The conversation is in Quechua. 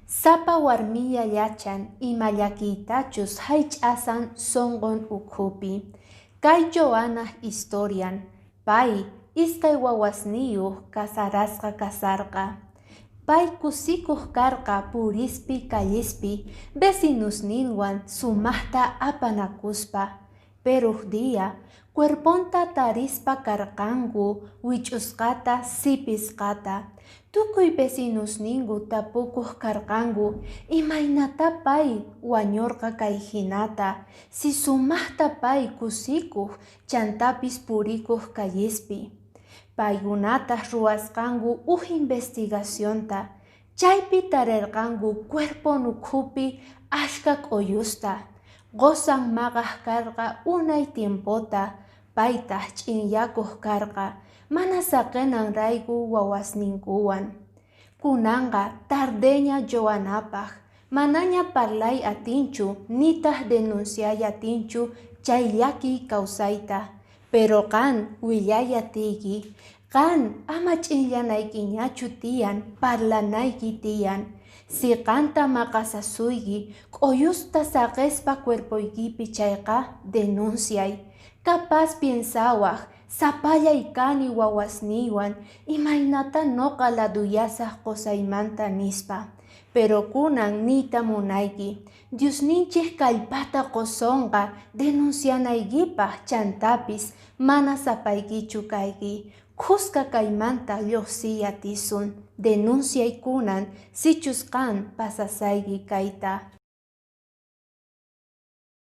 Sapa warmilla yachan ima llakiytachus jaych'asan sonqon ukhupi. Kay Joanaj historian, pay iskay wawasniyuq casarasqa kasarqa. Pay kusikuq karqa purispi callespi vecinusninwan sumaqta apanakuspa. Pero uj día cuerponta tarispa karqanku wich'usqata sipisqata. Tukuy vecinusninku tapukuq karqanku imaynatá pay wañurqa kay jinata si sumaqta pay kusikuq chantapis purikuq callespi. Paykunataq ruwasqanku uj investigacionta, chaypi tarirqanku cuerpon ukhupi ashka k'uyusta. Qosan maqaq karqa unay tiempota, paytaq ch'inyakuq karqa mana saqinanrayku wawasninkuwan. Kunanqa tardeña Joanapaq, manaña parlay atinchu nitaq denunciay atinchu chay llakiy kawsayta. Pero qan willay atiyki, qan ama ch'inllanaykiñachu tiyan, parlanayki tiyan. Si qanta maqasasuyki k'uyusta saqespa cuerpoykipi chayqa denunciay. Capaz piensawaq sapallay kani wawasniywan, imaynata noqa laduyasaq qosaymanta nispa. Pero kunan niyta munayki, Diosninchik kallpata qosonqa denuncianaykipaq, chantapis mana sapaykichu kayki. Khuska kaymanta lluqsiy atisun. Denunciay kunan sichus qan pasasayki kayta.